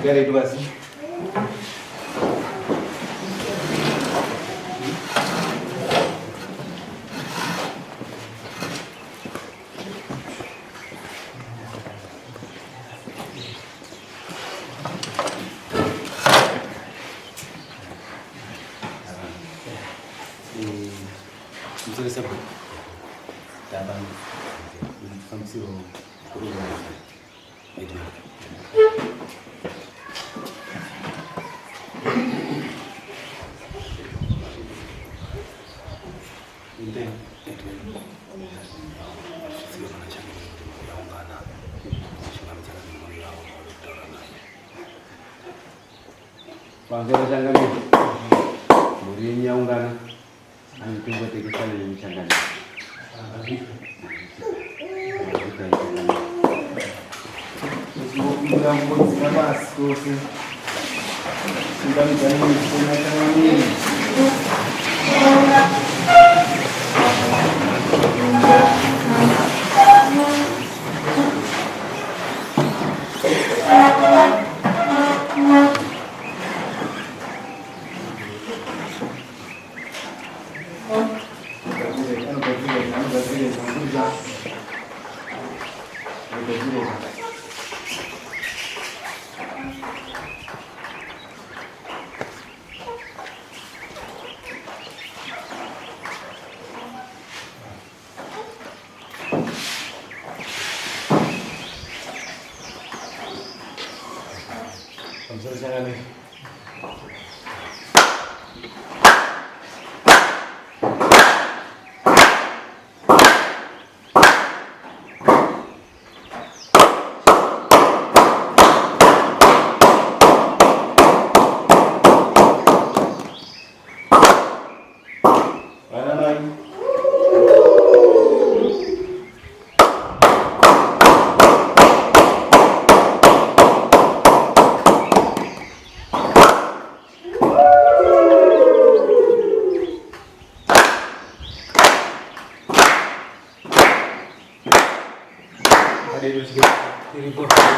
Tigare pasi. Pamusoro changamire, mhuri yenyu yaungana, anditombotekesana nemi changamire. Tinokumbira kungodzika pasi tose. Chingamidzani muzvitenda changamire. Pamusoro changamire. Vana mai.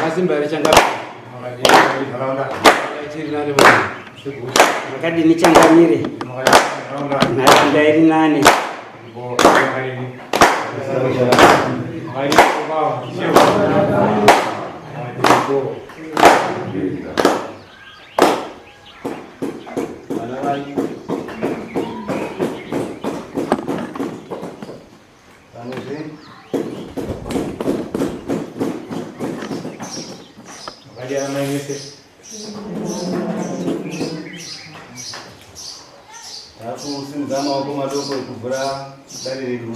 Masimba here changamire? Chiri nani mwana? Makadini changamire? Nharaunda iri nani? Vana mai. Vanozve. Makadii ana mai mese. Takusimudza maoko madoko ekuvhura dare redu.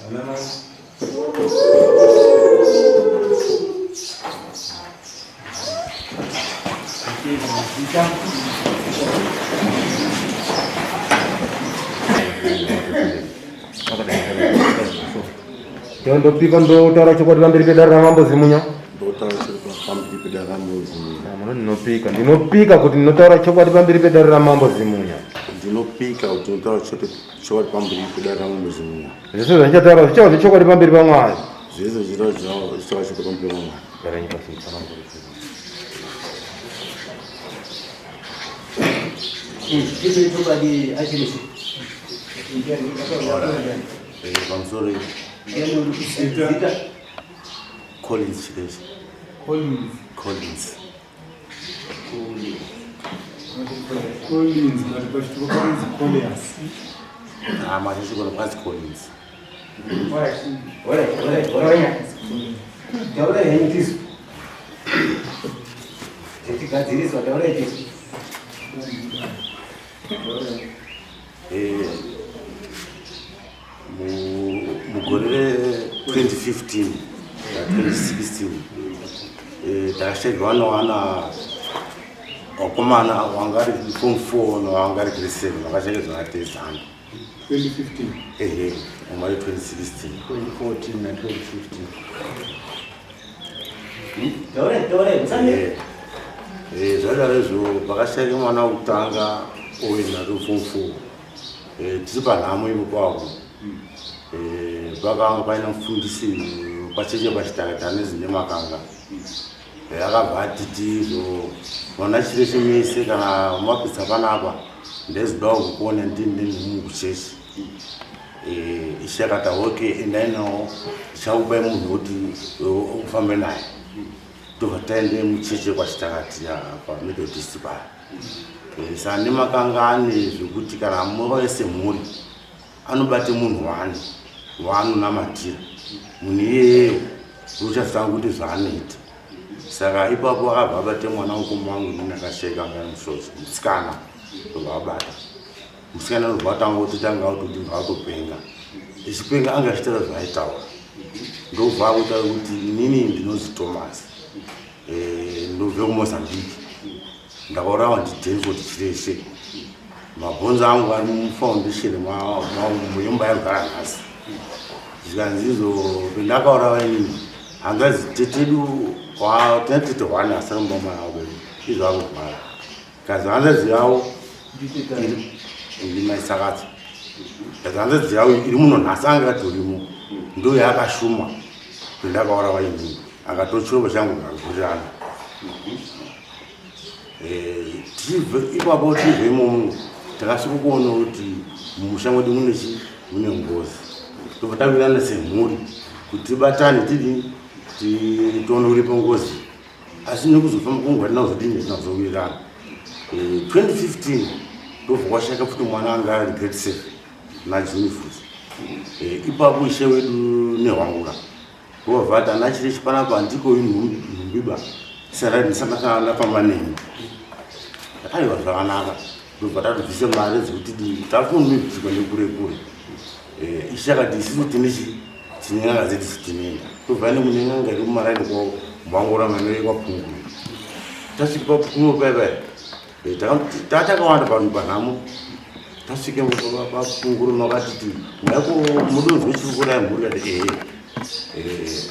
Vana mai. Ndopika ndotaura chokwadi pamberi pedare ramambo Zimunya. Ndotaura chokwadi pamberi pedare ramambo Zimunya. Muno ndinopika, ndinopika kuti ndinotaura chokwadi pamberi pedare ramambo Zimunya. Ndinopika kuti ndinotaura chokwadi pamberi pedare ramambo Zimunya. Zvese zvandichataura zvichava zvechokwadi pamberi paMwari. Zvese zvichataura zvichava chokwadi pamberi paMwari. Garai pasi tsanangure. Chokwadi achirisi. Pamusoro Collins Chideshe. Collins. Collins. Collins, but pachituko panonzi Collias. Ah, machituko panonzi Collins. Taura henyu tisu. Tichigadziriswa taura tisu. Eh, mugore re2015 na 2016 takashairwa nawana vakomana wanga ari form 4 nawanga ari grade 7 vakashairwa zvakatezana 2015 ehe mumari 2016 2014 na 2015. Taurai, taurai, musamire. Eh, zvadaro izvo pakashaika mwana wekutanga owen ari form 4. Tiri panhamo ipopapo. Pakanga paina mufundisi pacheche pachitakata anonzi Nemakanga. Akabva atiti izvo mwana Chireshe mese kana mapedza panapa ndaizodawo kukuona ndini mukuchechi. Ishe akati okay, endai nawo, ndichakupai munhu wekuti ufambe naye. Tobva taende mucheche kwachitakati paMethodist paya. Saka Nemakanga ane zvekuti kana murove semhuri anobate munhu wani waanonamatira, munhu iyeyeyo uchazotanga kuita zvaanoita. Saka ipapo akabva abate mwana wekoma wangu inini akashaika anga ari musoja, musikana. Ndobva abata musikana, ndobva atanga kutotanga kutoti ngaatopenga, echipenga anga achitaura zvaaitaura. Ndobva akutaura kuti inini ndinonzi Thomas, ndobve kuMozambique, ndakaurawa ndiDenford Chireshe, mabhonzo angu ari mufoundation munyumba yarugara nhasi. Zvikanzi izvo pendakaurawa inini, hanzvadzi tetedu tine tete hwani asari mumba mwana wedu izvo akurwara, kazi hanzvadzi yavo ndimaisakadza, kazi hanzvadzi yavo iri muno nhasi anga atorimo, ndo yaakashuma pendakaurawa inini, akatochirombo changu kagurirana. Tichibve ipapo, tichibve imomo, takasvika kuona kuti mumusha mwedu mune chi mune ngozi. Tobva tawirirana semhuri kuti tibatane tidini tione uripo ngozi, asi nekuzofamba kwenguva tina kuzodini, tina kuzowirirana. 2015 ndobva kwashaika futi mwana anga ari grade 7 naJune futi. Ipapo ishe wedu Nehwangura ndobva vati ana Chirechi panapa handiko nhumbiba ndisati ndafamba nemi. Aiwa, zvakanaka. Ndobva tatobvisa mari dzekuti tafunobviswa nekure kure. Ishe akati isusu tine chi tine n'anga dzedu dzitinoenda, tobva nemune n'anga iri mumaraini kwavo mangora manoekwa Punguru. Tasvika paPunguru paipai tatakawanda panhu panhamo, tasvike paPunguru makatiti maiko mudonzi wechiri mhuri kati ehe.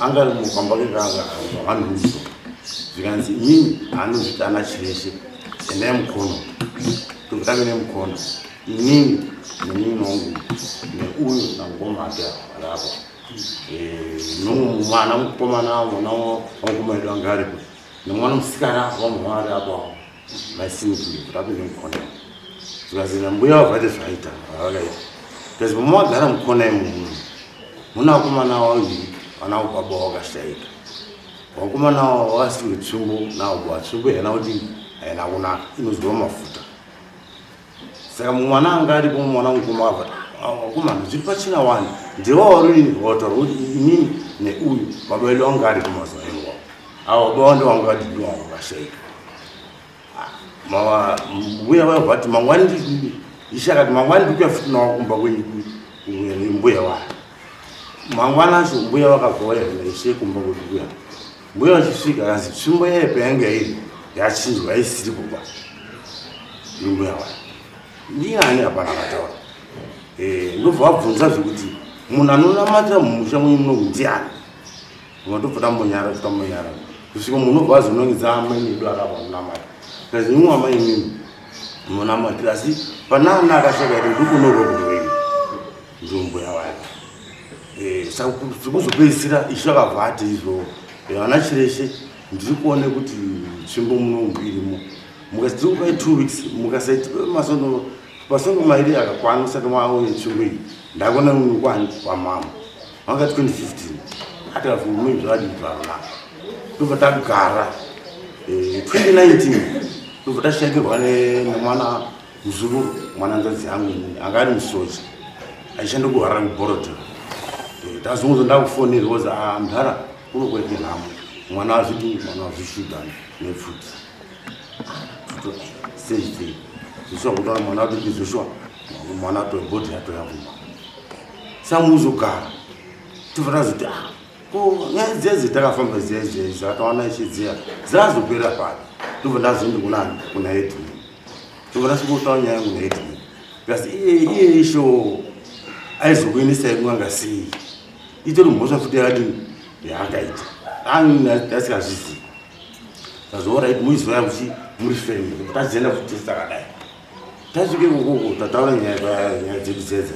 Anga ari mukamba kekanga vanhuzo, zvikanzi inini anozviti ana Chireshe, endai mukono. Tobva tave nemukono, inini nemunini wangu neuyu nangoma ake arapa nomwe mwana mukomana, mwana wamukoma wedu anga aripo, nemwana musikana wamama ari apo maisimukire tapinde mukona. Zvikanzi nambuya vabva zvaita vakaita kazi pamawagara mukona imomo muna vakomana vaviri vana baba vakashaika, vakomana vakasiwe tsvimbo navo, tsvimbo haina kuti haina kunaka, inozwa mafuta. Saka mwana anga aripo, mwana mukoma, akabva vakomana zviri pachina wani ndewawarini wataura kuti inini neuyu baba vedu anga aripo mazuva iwawo, avo baba vando vanga vadidi vangu vakashaika. Mbuya vabva mangwani, ishe akati mangwani ndikuya futi nawo kumba kwenyu mbuya wayo. Mangwana acho mbuya vakabva vauya naishe kumba kwedu kuya. Mbuya vachisvika kanzi tsvimbo yayo payange iri yachinjwa, yaisiri kuba mbuya wayo ndiani, hapana akataura. Ndobva vabvunza zvekuti munhu anonamatira mumusha mwenyu munomu ndiani? Unotobva tambonyara, tambonyara kusvika munhu unobva azonongedza amai medu akabva kunamata, kazi imwe amai imimi munonamatira, asi pana ana akashaka iti ndikunorwa rwenyu ndombuya wayo. Saka kuzopedzisira ishe akabva ati izvo vana Chireshe, ndiri kuone kuti tsvimbo munomu irimo, mukati tiri kupai 2 weeks, mukasaiti masondo masondo mairi akakwana usati mauye tsvimbo iyi, ndakona kwani kwamama vanga 2015 atikavume zvadii zvakanaka. Ndobva tagara 2019, ndobva tashaikirwa nemwana muzukuru, mwana nzadzi yangu inini anga ari musoja aishanda kuHarare kuBorrowdale. Tazongozo ndakufonirwa kuti a mudhara kunokuete nhamo, mwana azvidii, mwana azvishuda nepfuti stage 3 Joshua kutaura mwana atoti Joshua mwana atobhodhi yatoyavuma samuzogara. Tobva tazoti ah, ko nyaya dziya dzetakafamba dziya dziya dzakawana ishe dziya dzazopera papi? Ndobva ndazoende kunani, kuna headman. Ndobva ndasvikotaura nyaya yangu naheadman, because iye isho aizokuendesai kun'anga sei? Itori mhosva futi yakadini yaakaita. Asikazvizivi. Tazoora muizoya kuti muri family tachienda futi tese takadai. Tasvike ikokoko tataura nyaya dzedu dzedza.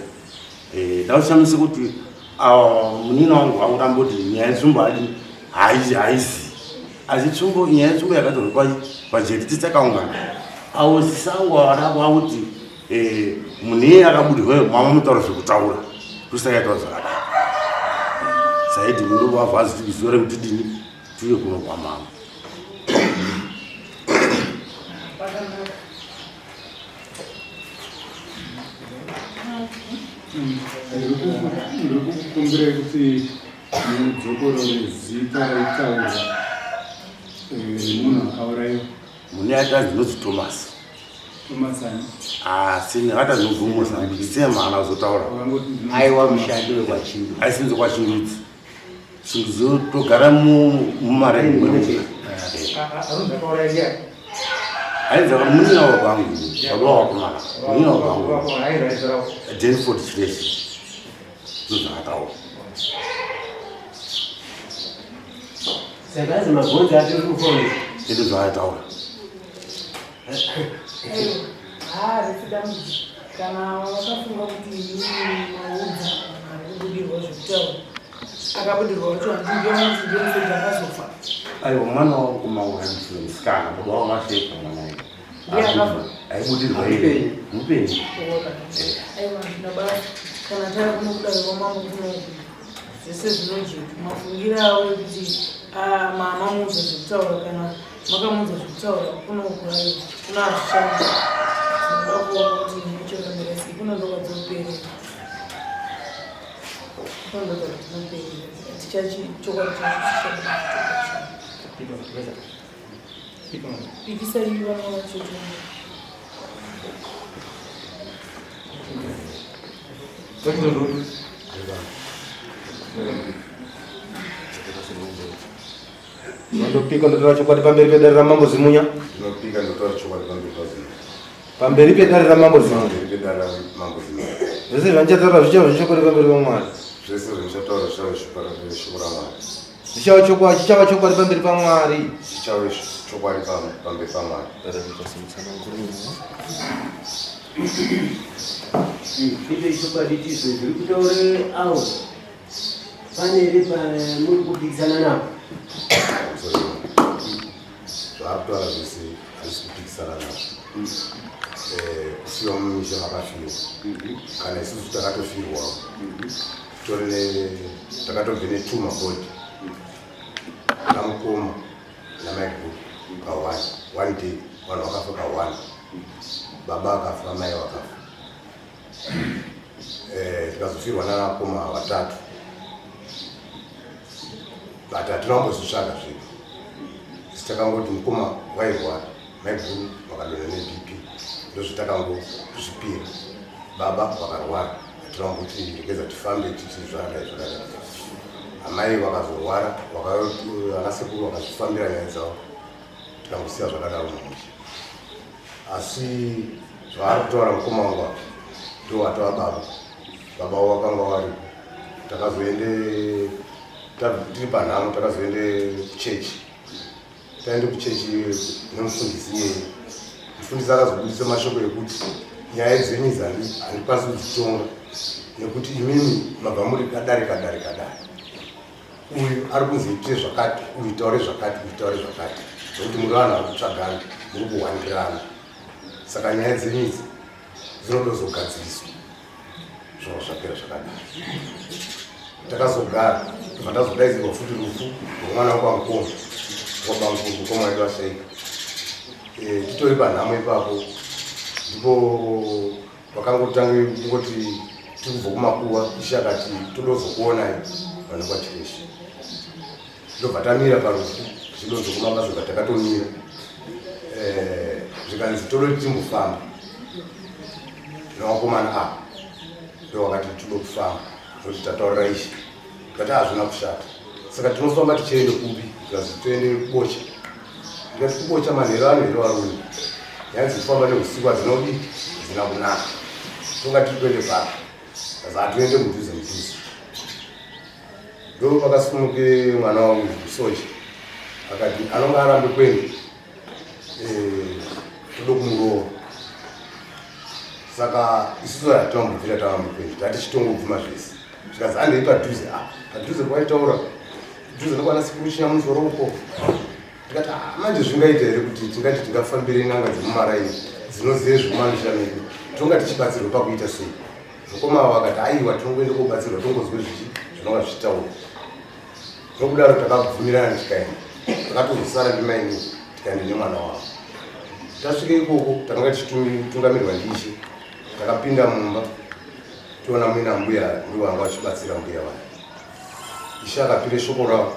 Ndakushamisa kuti munina wangu akuramba kuti nyaya yetsvimbo adi haizi. Asi tsvimbo nyaya yetsvimbo yakatorwa pajeti tese takaungana. Avo sisi angu avadapo akuti munhu iyeye akabudirwa mama mutaura zvekutaura kusakaitaura zvakadai. Saidi ndobva aziti zuva rekuti dini tiuye kuno kwamama. Ndiri kukukumbirai kuti mudzokorore zita raitaurwa remunhu akaurayiwa. Mune atanzi ndinonzi Thomas. Thomas ani? Asi akatanzi ndinobva Mozambique sema haana kuzotaura. Aiwa mushandi wekwaChindudzi. Aisinzi kwaChindudzi. Chindudzi togara mumarengi. Ainzi munina wabangu, baba wakomana. Munina wabangu. Denford Chireshi. Ndozvaakataura. Saka azi mabhonzo atori kufoni. Ndizvo zvaataura. Haa, risi dambudziko. Kana wakafunga kuti inini maudza ari kubudirwa zvekutaura, akabudirwa wacho handindiyo kuti ndiye musoja akazofa. Aiwa, mwana wangu musikana, baba wangu ashaika mwana iye. Ndiye akafa? Aibudirwa iye. Mupenyu. Aiwa, handina basa. Kana tava kuno kudare kwamambo kunoku, zvese zvinojeka. Mafungiro avo ekuti mamuudza zvekutaura, kana makamuudza zvekutaura kunoku, aiwa, kuno hazvishandi. Tinoda kuona kuti nechokamira sei kuno ndokwadzinoperera. Kuno ndokwadzinoperera. Tichachi chokwadi chacho chichabuda. Pikisai vamwe vacho tione. Ndinopika ndotaura chokwadi pamberi pedare raMambo Zimunya. Ndinopika ndotaura chokwadi pamberi paZimunya. Pamberi pedare raMambo Zimunya. Pamberi pedare raMambo Zimunya. Zvese zvandichataura zvichava zvechokwadi pamberi paMwari. Zvese zvandichataura zvichava shoko raMwari. Zvichava chokwadi, chichava chokwadi pamberi paMwari. Chichava chokwadi pamberi paMwari. Icho chokwadi chizvo zviri kutaure avo. Pane here pamuri kupikisana navo? Zvaari kutaura zvese handisi kupikisana nazvo. Kusiyiwa mumisha makafiwa. Kana isusu takatofirwawo. Takatobve netuma body. Namukoma namaiguru ka1. One day vanhu vakafa ka1. Baba akafa, mai vakafa. Tikazofirwa navakoma vatatu. But hatina kumbozvitsvaga zvedu. Asi takangoti mukoma wairwara, maiguru vakadonha neBP. Ndozvatakangozvipira. Baba vakarwara, hatina kumboti regedza tifambe titi zvakadai zvakadai. Amai vakazorwara, vanasekuru vakazvifambira nyaya dzavo. Tikangosiya zvakadaro mumusha. Asi zvaari kutaura mukoma wangu apa ndo watova baba. Baba wakanga waripo. Takazoende tiri panhamo, takazoende kuchechi. Taende kuchechi nemufundisi iyeye. Mufundisi akazobudisa mashoko ekuti nyaya dzenyu idzi handikwanisi kudzitonga nekuti imimi mabva muri kadare kadare kadare. Uyu ari kunzi ite zvakati, uyu taure zvakati, uyu taure zvakati, nekuti muri vanhu vari kutsvagana, muri kuhwandirana. Saka nyaya dzenyu idzi dzinotozogadziriswa zvava zvapera zvakadaro. Takazogara tobva tazodaidzirwa futi rufu rwemwana wekwamukoma, kwabamukuru, mukoma wedu ashaika. Titori panhamo ipapo, ndipo vakangotange kungoti tiri kubva kumakuva, ishe akati todozokuonai vanhu kwaChireshi. Ndobva tamira parufu tichidonzo kumabasa, bva takatomira. Zvikanzi todoti timbofamba nevakomana ava, ndo vakati tode kufamba nokuti tataurira ishe. Tikati hazvina kushata, saka tinofamba tichiende kupi? Zvikanzi toende kuBocha. Ndikati kuBocha manheru ano here varume? Nyaya dzekufamba neusiku hadzina kudii, hadzina kunaka. Tonga tiri kuende papi? Kazi hatiende mudhuze mudhuze. Ndo pakasumuke mwana wangu musoja akati anonga arambe kuenda eh, tode kumurova. Saka isusu hatambobvira tarambe kuenda, tatichitongobvuma zvese. Zvikanzi andei padhuze, ah padhuze kwaitaura dhuze nekwana sekuru Chinyamusoro uko. Tikati ah, manje zvingaita here kuti tingati tingafambire n'anga dzemumaraini dzinozive zvemumamisha medu, tonga tichibatsirwa pakuita sei? Mukoma avo akati aiwa, tinongoenda kobatsirwa tongozwe zvichi zvinonga zvichitaurwa. Nokudaro takabvumirana tikaenda, takatozosara ndimaini tikaenda nemwana wavo. Tasvika ikoko takanga tichitungamirwa ndiishe, takapinda mumba tiona muina mbuya ndivo vanga vachibatsira mbuya vaya. Ishe akapire shoko ravo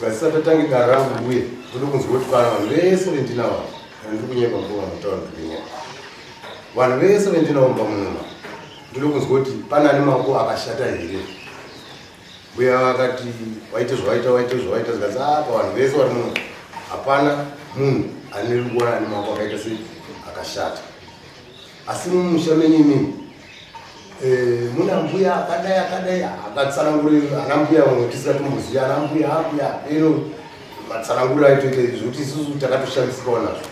saka tisati tatange dare rangu mbuye, ndode kunzwa kuti kana vanhu vese vendinavo, kana ndiri kunyepa mukoma mutaura ndiri kunyepa, vanhu vese vendinavo mumba munoma ndode kunzwa kuti pane ane maoko akashata here? Mbuya vakati waite zvawaita, waite zvawaita, zvikanzi a pavanhu vese vari muno hapana munhu ane rukuona ane maoko akaita se akashata, asi mumusha menyu imimi eh, muna mbuya akadai akadai, akatsananguri ana mbuya vamwe tisingatomboziva ana mbuya ambuya eno matsananguriro aitoita izvi zvekuti isusu takatoshamisikawo nazvo.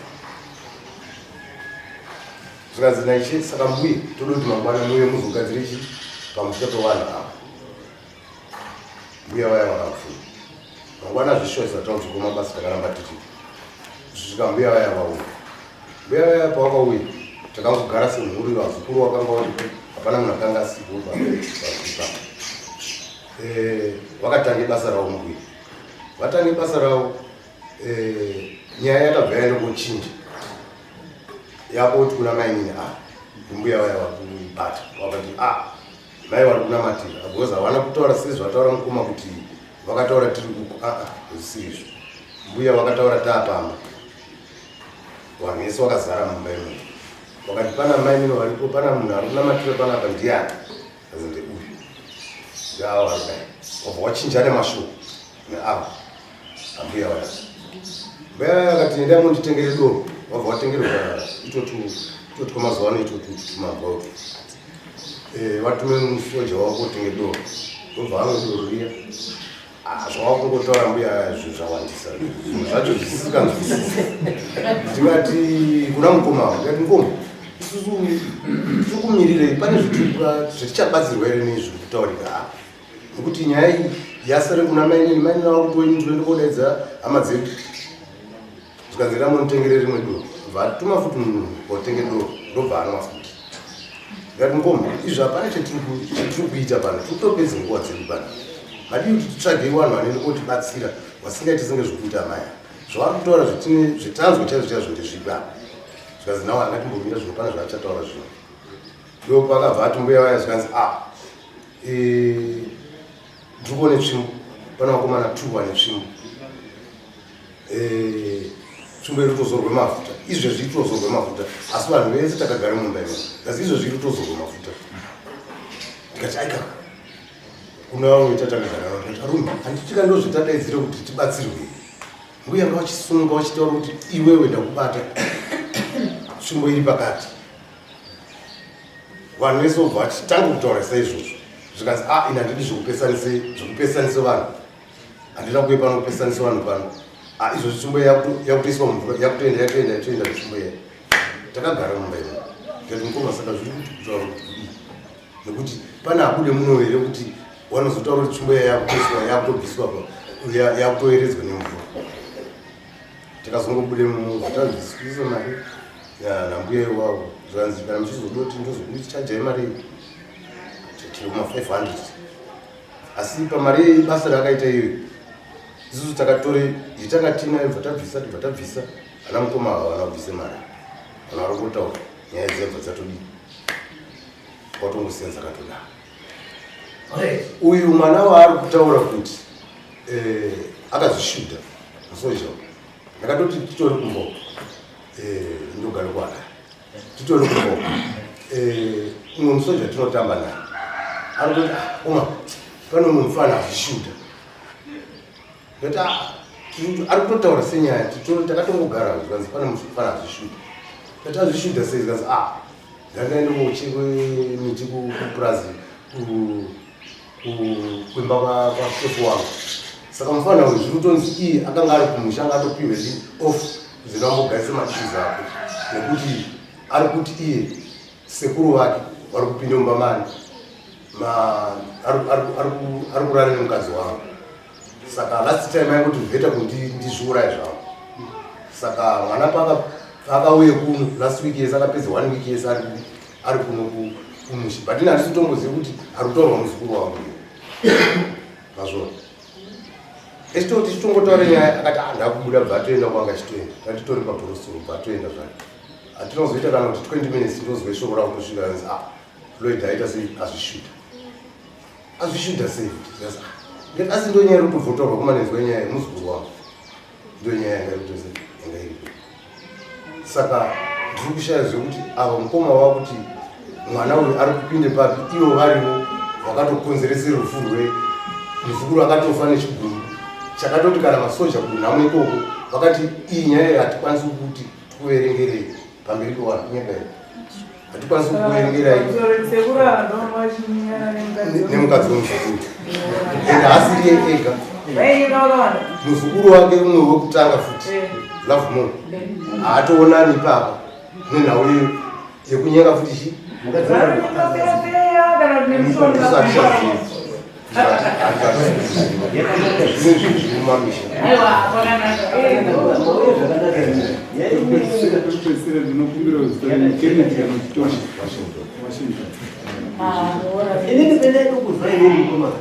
Zvikanzi naishe, saka mbuye toda kuti mangwana muuye muzogadzire chi pamusha pevanhu ava. Mbuya vaya vakabvuma. Mangwana zvishoisa taudzoka mabasa, takaramba tiri kusvika mbuya vaya vauya. Mbuya vaya pavakauya takangogara semhuri, vazukuru vakanga varipo, hapana munhu akanga asipo pazukuru. Vakatange basa ravo mbuya, vatange basa ravo, nyaya yakabva yaenda kochinja yakoti kuna mainini, ah mbuya vaya vakuibata vakati ah mai vari kunamatira, because havana kutaura sezvataura mukoma kuti vakataura tiri uku, aa zvisiri izvo. Mbuya vakataura taapamba, vanhu vese vakazara mumba imomo, vakati pana mainini varipo, pana munhu ari kunamatira panapa ndiani? Azi ndeuyu, ndeavo vari kudai. Wabva wachinja nemashoko neavo ambuya vaya. Mbuya vaya vakati endai munditengere doro, wabva watengerwa itotu itotu kwamazuva ano itotu tumabva utu. Vatume musoja wako utenge doro, ndobva amwe doro riya. Ah, zvavakungotaura mbuya zvinhu zvawandisa, zvinhu zvacho zvisikanzwisisi. Ndingati kuna mukoma wangu, ndikati mukoma, isusu tiri kumirirei? Pane zvetichabatsirwa here neizvi kutaurika apa? Nekuti nyaya iyi yasare kuna mainini, mainini vakutoini, ndinoenda kodaidza hama dzedu. Zvikanzi ramunotengere rimwe doro, vatuma futi munhu kotenge doro, ndobva anwa futi. Ndikati mukoma, izvi hapana chatiri kuita pano, tiri kutopedza nguva dzedu pano. Madii kuti titsvage vanhu vanoenda kotibatsira vasingaiti senge zvekuita amai ava zvavari kutaura, zvetanzwa chaizvo chaizvo ndezvipi apa? Zvikanzi nawo angatimbomira zvino, pane zvaachataura zvino. Ndo pakabva ati mbuya vaya, zvikanzi a ndiri kuone tsvimbo, pane vakomana two vane tsvimbo, tsvimbo iri kutozorwe mafuta izvezvi, iri kutozorwe mafuta, asi vanhu vese takagara mumba imomo, asi izvezvi iri kutozorwe mafuta. Ndikati aikaka kuna vamwe tatakagara navo, ndikati arume, handitika ndozvetadaidzire kuti tibatsirwe? Mbuya nga vachisunga vachitaura kuti iwewe ndakubata, tsvimbo iri pakati, vanhu vese vobva vachitanga kutaura saizvozvo. Zvikanzi a ini handidi zvekupesanise vanhu, handina kuuya pano kupesanisa vanhu pano. Ah, izvozvi tsvimbo yakutoiswa mumvura, yakutoenda yatoenda yatoenda tsvimbo iya. Takagara mumba imo, ndikati mukoma, saka zviri kuti kutaura kuti kudii? Nekuti pane abude muno here kuti wanozotaura kuti tsvimbo iya yakutoiswa, yakutobviswa, yakutoeredzwa nemvura? Takazongobude mutanzwisisa mari nambuya iwavo, zvanzi kana muchizodoti ndozokuchajai mari tiri kuma 500, asi pamari basa raakaita iyoyo isusu takatore yatanga tinayo, bva tabvisa, tibva tabvisa. Ana mukoma ava havana kubvise mari, vanhu vari kutaura nyaya dzebva dzatodii, watongosenza katodaro. Uyu mwana waari kutaura kuti akazvishuta musoja, ndakatoti titori kumboko, ndogara kwana titori kumboko, umwe musoja tinotamba naye ari kutoti ah, oma pane umwe mufana azvishuta. Ndati ah, ari kutotaura senyaya, takatongogara, zvikanzi pane mufana azvishuta. Tati azvishuta sei? Zvikanzi ah, ndandaenda kochekwe miti kupurazi. Kuimba kwashefu wangu. Saka mufana uyu zviri kutonzi iye akanga ari kumusha, anga atopihwe off zvinambogarise machizi ako, nekuti ari kuti iye sekuru vake vari kupinda mumba mani, ari kurara nemukadzi wangu. Saka last time aingoti vheta kuti ndizviuraye zvangu. Saka mwana paakauye kuno last week yese, akapedza one week yese ari kuno kumusha, but ini handisi kutomboziva kuti ari kutaurwa muzukuru wangu mazvona. Echitoti chitongotaura nyaya, akati, "Ah, ndakubuda." Bva atoenda kwanga chitoenda, tatitori pabhorosoro, bva atoenda zvake. Hatinozoita kana kuti 20 minutes, ndozwe shoko rakutosvika anzi, "Ah, Floyd aita sei? Azvishuta." Azvishuta sei? Ngati asi ndo nyaya iri kutobvotaurwa kumanenzwa, nyaya yemuzukuru wangu, ndo nyaya yanga iri kutose yanga iripo. Saka ndiri kushaya zvekuti ava mukoma wakuti mwana uyu ari kupinde papi, ivo varivo vakatokonzerese rufu rwe muzukuru akatofa nechiguru chakatoti kana masoja kunhamo ikoko vakati iyi nyaya hatikwanisi kuti tikuverengerei pamberi pevanhu. Kunyepa here? Hatikwanisi kukuverengerai. Sekuru ava ndovanga vachinyana nemukadzi wemuzukuru, ende haasiriye ega. Vainyenga vakawanda. Muzukuru wake umwe wekutanga futi, Love More, haatoonani ipapa nenhau iyo yekunyenga futi chi. Varikutopeya kana kuti nemushonga? Zvinhu zviri mumamisha. Aiwa, kwakanaka. Mauya zvakanaka. Pekupedzisira, ndinokumbira zita renyu, Kennedy kana kuti Tony Washington. Inini pendaida kuzwa inini mukomana,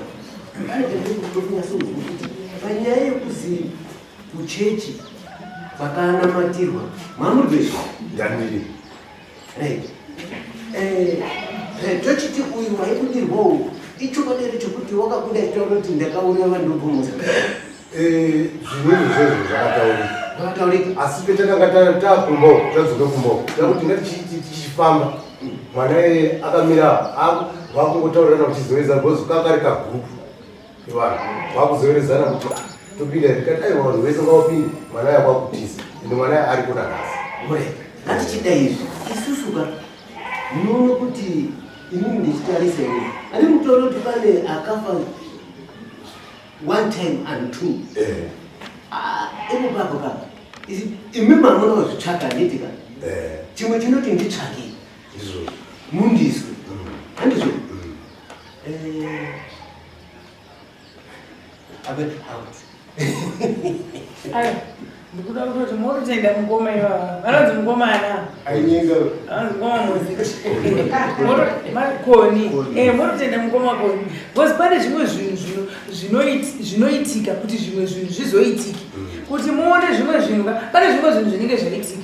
pane pendinokunyatsouzwa kuti panyaya yekuzi kuchechi kwakanamatirwa mamurwezvo. Ndandiri. Right. Tochiti uyu waibudirwa uyu, ichokwadi here chokuti wakabuda achitaura kuti ndakauraya ndobvumuza? Zvimweni zvezvo zvakataurika. Zvakataurika. Asi petakanga takumba, tadzoka kumba, takuti ngati tichifamba, mwana iye akamira, vakungotaurirana kuchizoverezana, because kakari kagurupu kevanhu vakuzoverezana kuti, "Ah, topinda." Ndikati, "Aiwa, vanhu vese ngavapinde." Mwana iye kwakutiza, ende mwana iye ariko nanhasi. Right. Ngatichida izvi isusu ka, munoona kuti inini ndichitarisa ini handiri kutaura kuti pane akafa one time and two. Ah, ipo papo kapa imi mamuna wazvitsvaka, handiti ka? Chimwe chinoti nditsvake. Ndizvo. Mundizwe, handizvo? Abet out. Aiwa, ndikuda kutoti mototenda mukoma ivava vanonzi mukomana. Ainyenga. Vanonzi mukoma Muziki Koni. Mototenda mukoma Koni, because pane zvimwe zvinhu zvinoitika kuti zvimwe zvinhu zvizoitike, kuti muone zvimwe zvinhu ka, pane zvimwe zvinhu zvinenge zvaitika.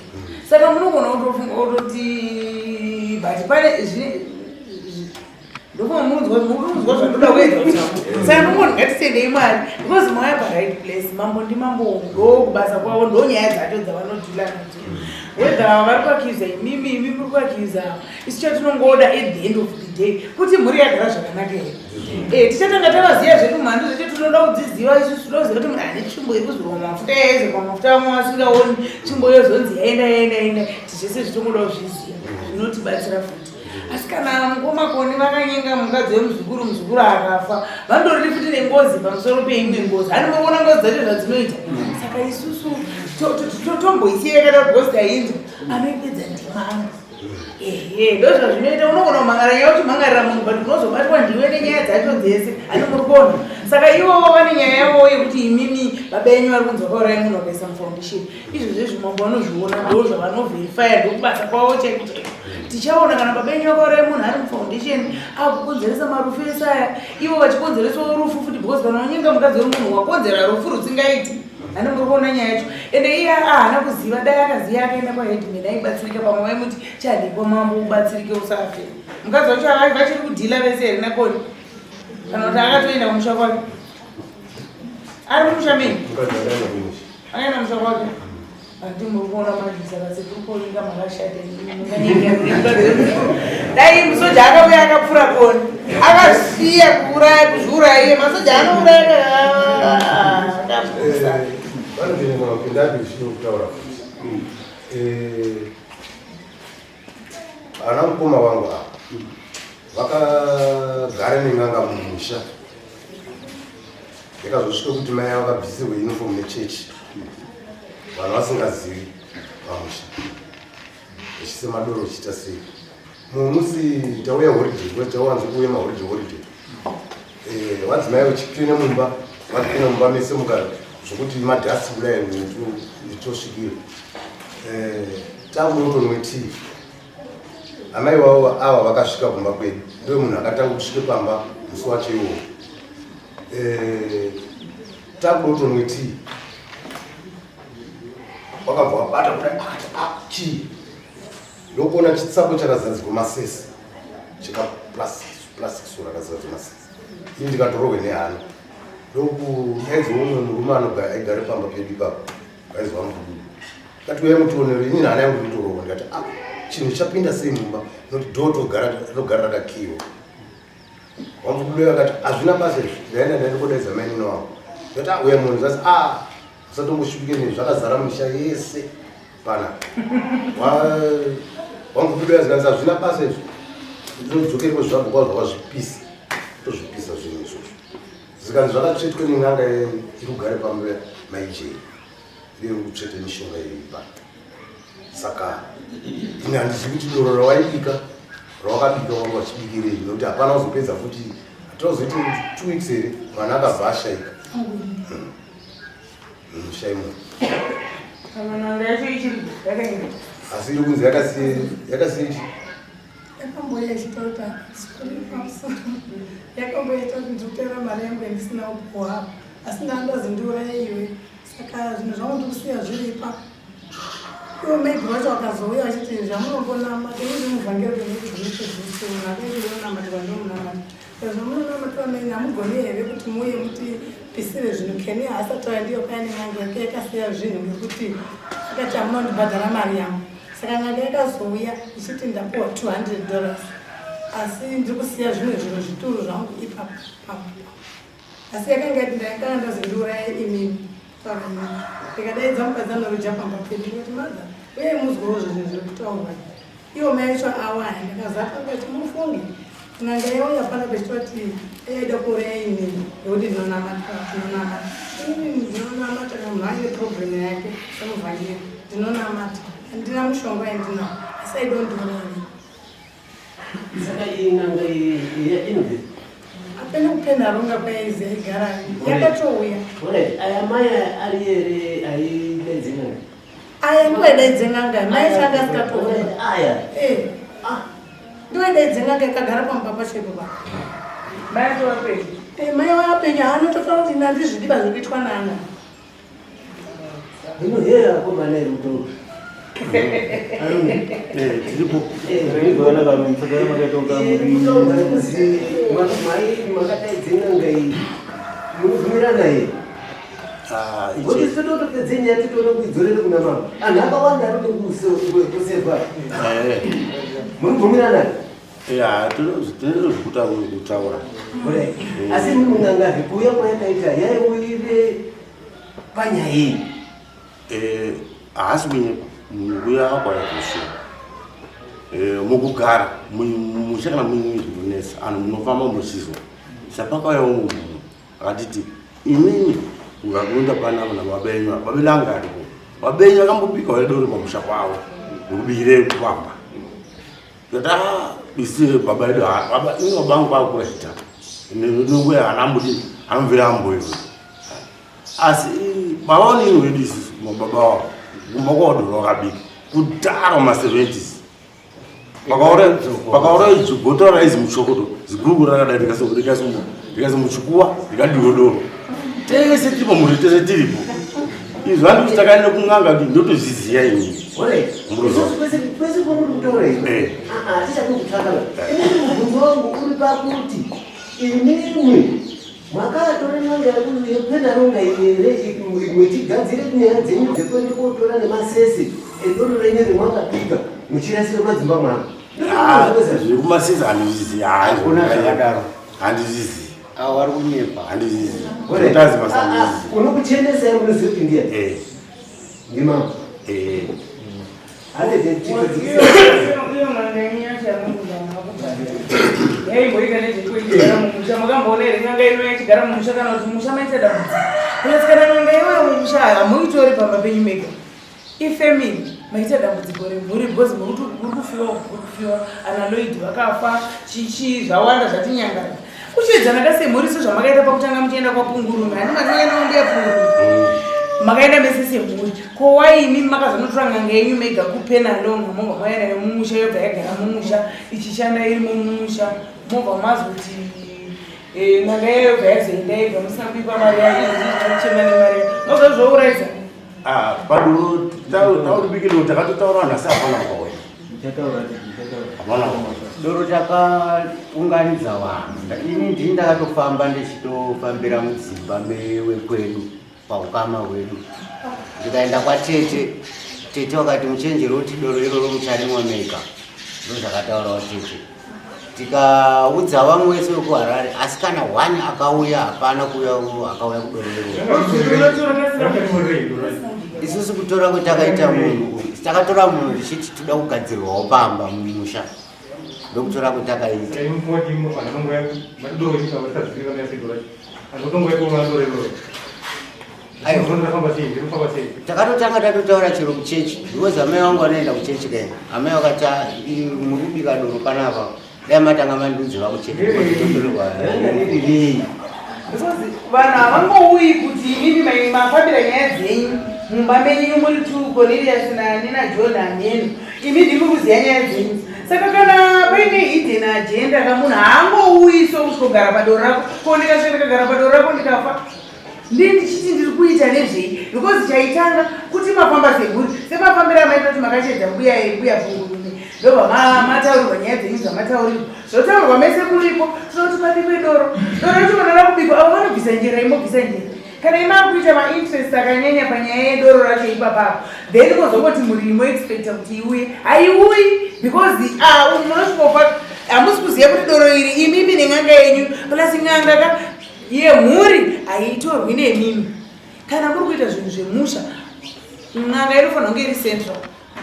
Saka munogona kutofunga kutoti, but pane ndokunzwa zvandoda kuedza kutaura. Saka ndongoti ngatitendei Mwari because mauya paright place. Mambo ndimambo, ndokubasa kwavo, ndo nyaya dzacho dzavanodhila nadzo, whether vari kuakiuza imimi, imi muri kuakiuza ava. Isu chatinongoda at the end of the day kuti mhuri yagara zvakanaka here. Tichatanga tavaziva zvedu mhando zvecho, tinoda kudziziva isusu. Toda kuziva kuti munhu ane tsvimbo yekuzorwa mafuta, yaizorwa mafuta amwe asingaoni, tsvimbo yozonzi yaenda, yaenda, yaenda. Zvese zvitongoda kuzviziva, zvinotibatsira futi. Asi kana mukoma Koni vakanyenga mukadzi wemuzukuru, muzukuru akafa, vandoriri futi nengozi pamusoro peimwe ngozi. Hani mukuona ngozi dzacho zvadzinoita? Saka isusu tomboisiya yakada because tainzwa anoipedza ndimambo. Ehe, ndo zvazvinoita. Unogona kumhangara nyaya uchimhangarira munhu, but unozobatwa ndiwe nenyaya dzacho dzese. Hani muri kuona? Saka ivovo vane nyaya yavowo yekuti imimi baba enyu vari kunzi vakauraya munhu vakaisa mufoundation. Izvo zvezvo mambo vanozviona, ndo zvavanovherifya, ndokubasa kwavo chaiko chaiko. Tichaona kana baba enyu vakauraya munhu ari mufoundation, akukonzeresa marufu ese aya, ivo vachikonzeresawo rufu futi, because kana wanyenga mukadzi wemunhu wakonzera rufu rusingaiti. Hani muri kuona nyaya yacho? Ende iye haana kuziva. Dai akaziva akaenda kwaheadman, aibatsirika. Pamwe vaimuti chadikwa mambo ubatsirike usafe. Mukadzi wacho vachiri kudhila vese here naKoni, kana kuti akatoenda kumusha kwake? Ari mumusha menyu? Mukadzi akaenda kumusha. Akaenda musha kwake. Handi muri kuona manje? Saka sekuru Koninga makashata. Dai musoja akauya akapfura Koni, akasiya kuuraya, kuzviuraya iye. Masoja anouraya akapusa. Vanotenda mapindapi zvichino kutaura futi. Ana mukoma vangu ava vakagara nen'anga mumusha. Yakazosvika kuti mai avo vakabvisirwe uniform nechechi vanhu vasingazivi pamusha vachisema doro vachiita sei. Mumwe musi tauya holiday because tawanzo kuuya maholiday holiday eh, vadzimai vachicleana mumba vacleana mumba mese muka zvokuti madhasi kudai tosvikira eh, takunotonwe tii Amai vavo ava vakasvika kumba kwedu, ndiwe munhu akatanga kusvika pamba musi wacho iwowo. Eh, takunotonwe tii wakabva wabata kudai akati ah, chii ndokuona chitsapo chakazadzikwa masese chekaplastic so rakazadzwa masese ini ndikatorohwe nehana ndokudaidza umwe murume anogara aigare pamba pedu ipapo vaizwa mukududu Ndikati uyai mutionere ini hana yangu iritorova ndikati ah chinhu chapinda sei mumba nokuti dhoo togara rakakiiwa. Wamvukudo akati hazvina basa izvi ndaenda ndaenda kodaidza mainini wangu ndikati ah uya munhu zasi ah usatombosvipike nezvi zvakazara misha yese pana wamvukudo yazikanzi hazvina basa izvi ndinodzokere kwezvabva kwazvo wazvipisa tozvipisa zvinhu izvozvo zvikanzi zvakatsvetwa nen'anga iri kugare pamba maijei ndiyo kutsvete mishonga iripa saka ini handizivi kuti doro rawaibika rawakabika wanga wachibikirei nokuti hapana kuzopedza futi hatinozoiti 2 weeks here mwana akabva ashaika musha imo asi iri kunzi yakasiye chi Yakamboya ichitaura sorry pamusoro yakamboya ichitaura kuti ndikutora mari yangu yandisina kupuwa apa asi ndandazi ndiuraye iwe saka zvinhu zvangu ndikusiya zviri ipapo ivo maiguru vacho vakazouya vachiti zvamunombonamata ini ndimuvhangeri wemudhumipedzisi munhu akaiti ndinonamatwa ndomunamata zvamunonamatwa mene hamugoni here kuti muuye mutipisire zvinhu keni haasati auya ndiyo paine n'anga yake yakasiya zvinhu ngekuti akati hamunondibhadhara mari yangu Saka n'anga yakazouya ichiti ndapuwa 200 dollars asi ndiri kusiya zvimwe zviro zvituru zvangu ipapo papo asi yakanga yati ndakanga ndazondiuraya imimi taura imimi ndikadaidza mukadzi anoruja pamba pedu ndikati mother uyai muzwewo zvinhu zviri kutaurwa iwo mai acho awaya ndakazapa ndikati mufunge N'anga yauya pano pechitoti yaida kuuraya inini nekuti ndinonamata ndinonamata inini ndinonamata kana munhu aine problem yake semuvhangeri ndinonamata handina mushonga yandinawo asi aida kundiuraya inini. Saka iyi n'anga iyi inobve Apene kupenda ronga kwaizi aigara yakatouya. Alright, aya mai ari here aidaidze n'anga? Aya ndiwo aidaidze n'anga, mai changa asikatouya. Aya. Eh. Ah. Ndiwe daidze n'anga yakagara pamba pacho ipo pa. Mai acho vapenyu. Eh, mai vapenyu anototaura kuti ndandizvidi ba zvekuitwa nana. Hino here akomana iri kutonga. Arume. Eh, tiripo. Zvaizwana varume saka makatonga muri. Kutonga nekuzi mai makadaidze n'anga iyi. Munobvumirana here? Ah, Kuti ichi. totopedze nyaya titoona kuidzorere kuna mama. Anhu akawanda arikuda kusevha. Eh. Munobvumirana? Ya, tinozvikuta kutaura. Alright. Asi mun'anga kuuya kwayakaita yaiuyire panyaya iyi. Eh, haasi kunyepa munhu kuya kwayakoshuwa. Eh, mukugara musha kana muine zvinonetsa anhu munofamba muchizwa. Sapakauya umwe munhu akatiti imimi ukakuenda pana vana baba enyu apa baba enyu anga aripo baba enyu akambobika wale doro pamusha kwavo ndokubikire pamba ndikati ah isi baba edu baba ini baba angu vakura chita nonguya hana ambodi anomvera amboiwe asi baba vanini wedu isusu mababa wavo kumba kwavo doro vakabika kudhara ma70s Pakaura gotora raizi muchokoto ziguru rakadai rikazi muchikuwa rikadiwe doro tese tiripo mhuri tese tiripo izvi handi kuti takaenda kun'anga kuti ndotozviziva ini kwese kwamuri kutaura izvo Eh. hatichadi kutsvaka inini mubvunzo wangu uri pakuti imimi makatora n'anga yekwendaronga here muchigadzire nyaya dzenyu dzekuende kotora nemasese edoro renyu remwakapika muchirasira madzimba mwangu zvekumasese handizvizivi Hakuna zvakadaro. handizvizivi Avo vari kunyepa. handizvizivi zvotazi basa handizvizivi unokuchenesai munoziva kuti ndiye Eh, ndimambo eh. handete Iyo n'anga yenyu yacho yamunogara makubhadhara. Yaimboita nezvekuigara mumusha. Makamboona here n'anga ino yachigara mumusha kana kuti musha maita dambudziko? Plus kana n'anga iyoyo mumusha hamuitori pamba penyu mega. Ifamily maita dambudziko remhuri because muri kufiwa muri kufiwa ana Lloyd vakafa chichi zvawanda zvatinyangana. Kuchiedzana ka semhuri sezvamakaita pakutanga muchienda kwaPungurume. Handi makaenda kwambuya Pungurume. Makaenda mese semhuri. Ko why imi makazonotora n'anga yenyu mega kuPenalonga mobva maenda nayo mumusha yobva yagara mumusha ichishanda irimo mumusha mobva mazoti eh, n'anga yayo yobva yazoenda yega musina kuipa mari yayo izvozvi nemari yayo mobva zvouraisa. Ah, paduro tauribikiro takatotaura vanhu asi hapana wakauya. Hapana wakauya. Doro takaunganidza vanhu. Ini ndini ndakatofamba ndichitofambira mudzimba mewekwedu paukama hwedu. Ndikaenda kwatete, tete wakati muchenjere kuti doro iroro mucharimwa mega. Ndozvakataurawo tete. Tikaudza vamwe vese vekuHarare asi kana one akauya hapana kuuya akauya kudoro iroro. Isusu kutora kwetakaita munhu takatora munhu tichiti toda kugadzirwawo pamba mumusha ndokutora kwetakaita. Takatotanga tatotaura chero kuchechi because amai vangu vanoenda kuchechi kai amai vakati ah, muri kubika doro panapa dai matanga mandiudzira kuchechi vanhu havangouyi kuti imimi mafambira nyaya dzenyu mumba menyu muri two Cornelius nani naJohn hameno imi ndimi kuziva nyaya dzenyu saka kana paine hidden agenda kamunhu haangouyi sokusvogara padoro rako ko ndikasvika ndikagara padoro rako ndikafa Ndii ndichiti ndiri kuita nezvei because chaitanga kuti mafamba semhuri semafambiro amaita kuti makachedza mbuya mbuya bvungurume ndobva mataurirwa nyaya dzenyu dzamataurirwa zvotaurwa mese muripo tinoti pabikwe doro doro racho kana rakubikwa avo vanobvisa njera imobvisa njera kana imakuita mainterest akanyanya panyaya yedoro racho ipapapo then kozongoti mhuri imoexpecta kuti iuye haiuyi because ah, munosvikofa hamusi kuziva kuti doro iri imimi nen'anga yenyu plus n'anga ka Yemhuri haitorwi nemimi. Kana muri kuita zvinhu zvemusha, n'anga inofanira kunge iri central.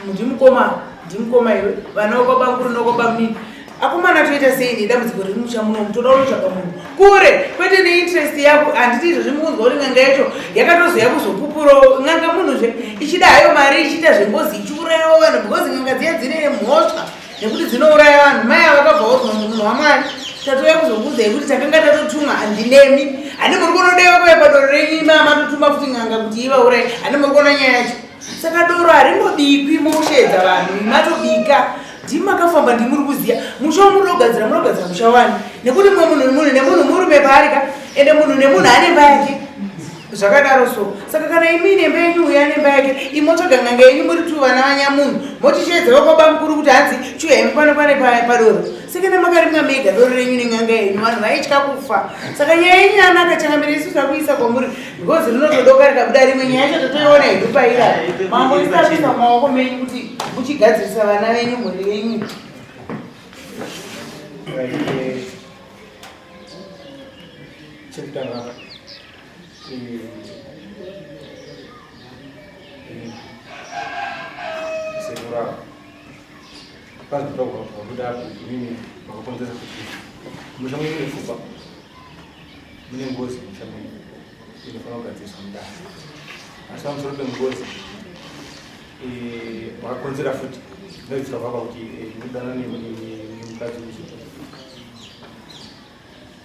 Ndimukoma, ndimukoma iwe, vana vekwabankuru nekwabamnini. Akomana toita sei nedambudziko riri musha munomu? Toda kunotsvaga munhu kure, kwete neinterest yako. Handiti izvozvi mukunzwa kuti n'anga yacho yakatozoya kuzopupuro n'anga munhuzve ichida hayo mari ichiita zvengozi ichiurayawo vanhu because n'anga dziya dzine mhosva. nekuti dzinouraya vanhu mai ava vakabva voti munhu wamwari tatouya kuzokuudzai kuti takanga tatotumwa handinemi handi muri kunodewa kuya padoro renyu ima matotuma futi n'anga kuti ivauraye handi muri kuona nyaya yacho saka doro haringobikwi mosheedza vanhu matobika ndimi makafamba ndimuri kuziva musha wamuri kugadzira muri kugadzira musha wani nekuti mumwe munhu munhu nemunhu murume paari ka ende munhu nemunhu ane mba yake Zvakadaro so saka kana imi nemba yenyu uya nemba yake imotsvaga n'anga yenyu muri tu vana vanyamunhu motisheedza vakwaba mukuru kuti hanzi chiuyai mupano pane padoro sekena makarimwa mega doro renyu nen'anga yenyu vanhu vaitya kufa saka nyaya yenyu yanaka changamire isu takuisa kwamuri because rinotodoka rikabuda rimwe nyaya yacho totoiona hedu paira mambo isakuisa mumaoko menyu kuti muchigadzirisa vana venyu mhuri yenyu. Chekutanga sekuru ava pazvitaurwa zvabuda apo inini makakonzeresa kuti musha mwenyu mune pfungwa mune ngozi musha mwenyu inofanira kugadziriswa mudare asi pamusoro pengozi makakonzera futi zvinoitika kwapa kuti mudana nemukadzi uyu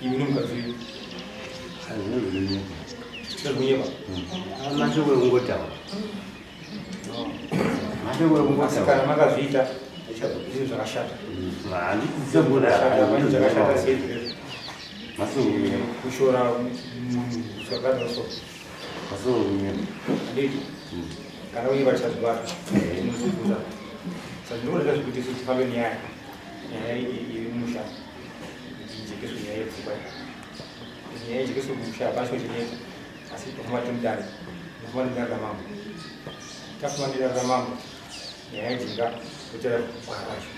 Imi nemukadzi uyu. Zvinonyepa. Mashoko ekungotaura. Mashoko ekungotaura. Kana makazviita zvinhu zvakashata. Handiti zvakashata sei zvirezvo. Mashoko ekunyepa. Kushora munhu zvakadaro so. Mashoko ekunyepa. Handiti. Kana uye vachazvibata. Tinozvibvunza. Saka ndinoona zvekuti isu tifambe nenyaya. Nyaya iri mumusha. Ijekeswe nyaya yepfungwa iyi. Nyaya ijekeswe musha hapana chimwe chinetsa. Asi tofamba tiri mudare. Tofamba nedare ramambo. Tafamba nedare ramambo. Nyaya yajeka toteera gwara racho.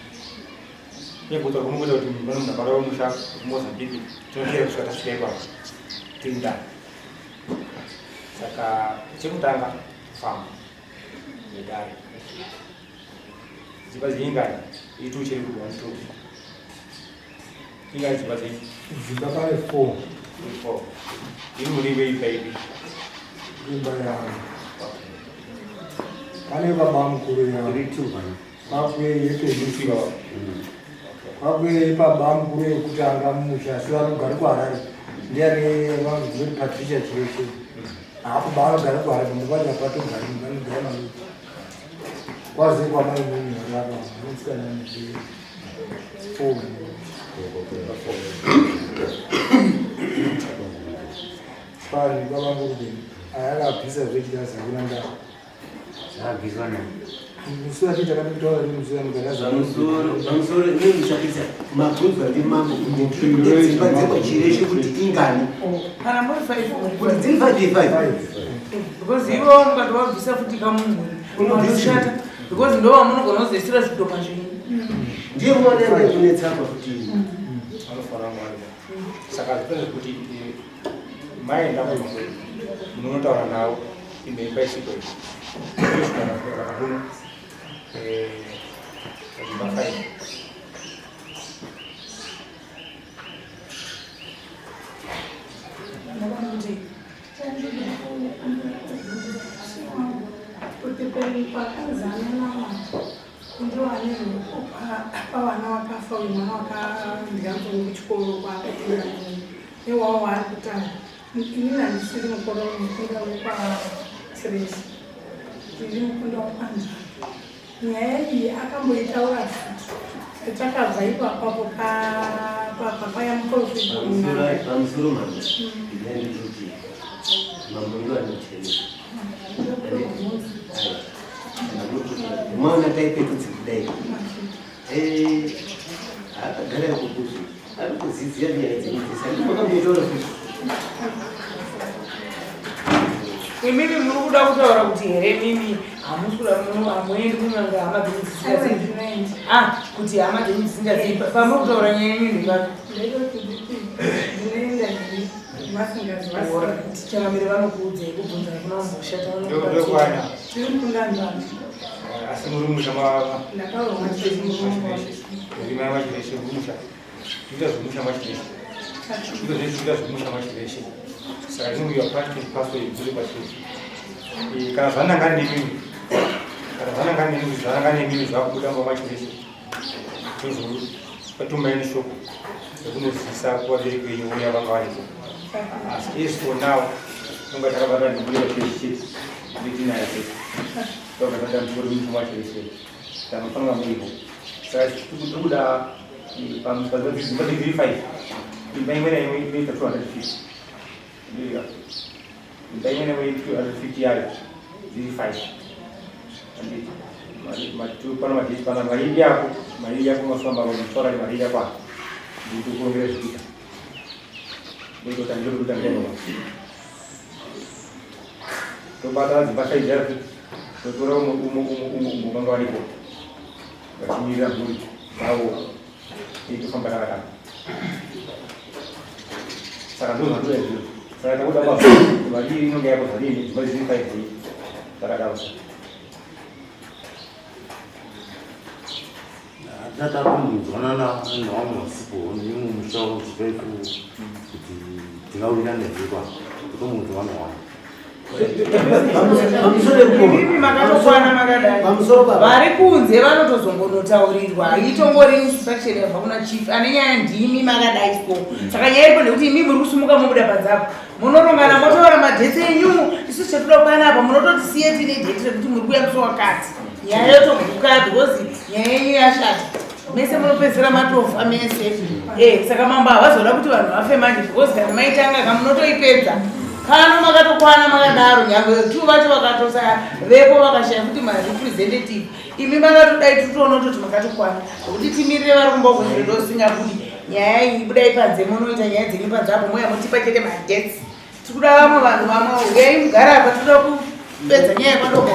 Kunyange kutaura kunokuita kuti pane munhu akarova musha kuMozambique tinoteera kusvika tasvika ipapo tiri mudare. Saka chekutanga kufamba nedare. Dzimba dzinyingani itu chiri ku 1 2. Inga dzimba dzenyu? Dzimba pane 4. 4. Iri muri veimba ipi? Imba yangu. Pane baba mukuru yangu. Kwakwe yepedisi. Kwakwe baba mukuru yekutanga mumusha asi vanogara kuHarare. Ndiani vanhu kuti Patricia Chireshe. Hapo baanogara kuHarare mubati apatogari vanogara maloji. Kwazi kwamai munhu varapa vanotsikana nezve 4. Pari baba mukuru ayakabvisa zvechidasa hakuna ndaa. Zvakabviswa nani? Musi wacho takatotaura nemusi Pamusoro, pamusoro inini ndichapisa mabvunzwa ndimambo kuti dzimba dzekwachireshe kuti ingani Kana muri 5 kuti dziri 5 5 because ivo mukatovabvisa futi kamunhu unoshata because ndo vamunogona kuzoisira zvidhoma zvenyu. Ndiye mwana yange kunetsapa kuti Vanofanira mwari. Saka zvipedza kuti maenda kumba kwedu munonotaura navo imba imba isiko iyi. Tosvika kuno dzimba 5. Kuti kuti pakanzana namama ndiwane pavana vakafa uyu mwana wakandyanzoni kuchikoro kwaakatenga newawo waari kutanga. Inini handisiri mukororo, mukunda wekwaTiresi, ndiri mukunda wekwanzvana. Nyaya iyi akamboitaura futi takabva ipapapo paya muprofita. Pamusoro mambo, ndandikuti mambo ndo anochena maona taipetudzi kudai akagara yakukuzvi ari kuziziya nyaya dzemudzisa ndimakamuitaura futi. Imimi muri kuda kutaura kuti here mimi hamusi kuda hamuendi kun'anga hama dzenyu dzisingazivi? Ah, kuti hama dzenyu dzisingazivi pamuri kutaura nyaya yenyu ndepapi? Ndinoenda here vasingazivi? Tichangamire vanokuudzai kubvunza kuna mboshata. Ndokwana. Tiri mukunda nzvana. Asi muri musha Ndakarohwa machireshe. Muri mai machireshe mumusha. Ita zvemusha machireshe. Ita zveita zvemusha machireshe. Saka inonge you are part and parcel yekuti pachireshe. Kana zvanangana nemimi. Kana zvanangana nemimi, zvanangana nemimi zvakubuda mumba machireshe. Tozopatumbai neshoko rekunozivisa kuvabereki venyu vouya vanga varipo. Asi as for now, tinonga takabatana nemhuri yachireshe chete. Ndetinayo chete. Takabatana nemhuri musha machireshe. Tanofanira muripo. Saka tiri kuda padzimba dziri 5. Imba imwe naimwe inoita 250. Ndiyo. Imba imwe naimwe 250 yayo dziri 5. Handiti. Pano madheti pana mairi yako, mairi yako maswamba pamusoro mairi yako apa. Ndikukurongera zvikuita. Ndokutangira kutangira baba. Tobata dzimba shaidza futi. Totora umwe umwe umwe umwe umwe vanga varipo. Vachimirira mhuri dzavo itofamba takadaro. Saka ndo zvandoda izvozvo. Saka takuda mazuva vadii inonge yako zvadini dzimba dziri 5 dzii takadaro. Tatakumunzwanana nevamwe vasipo nemumusha uchitaiku kuti tingawirirana here pa tomunzwana wani. Imimi makatokwana makadai. Vari kunze vanotozongonotaurirwa, itongori instruction yabva kuna chief ane nyaya, ndimi makadai so. Saka nyaya iripo ndekuti imi muri kusumuka mobuda panze munorongana motaura madates enyu. Isu chatoda kupanapa munototisiye tine date rekuti muri kuuya musi wakati, nyaya yotoguka, because nyaya yenyu yashata, mese munopedzisira matofa mese. Saka mambo havazoda kuti vanhu vafe manje, because kana maitanga kamunotoipedza kano makatokwana makadaro. Nyange tu vacho vakatosa vepo vakashaya kuti marepresentative, imi makatodai tutoona kutoti makatokwana nokuti timirire vari kumba kwezviro ndosingabudi nyaya iyi. Budai panze munoita nyaya dzenyu panze apo, moya mutipa chete madates. Tiri kuda vamwe vanhu vamwe, uyai mugare apa, tinoda kupedza nyaya yepadoko.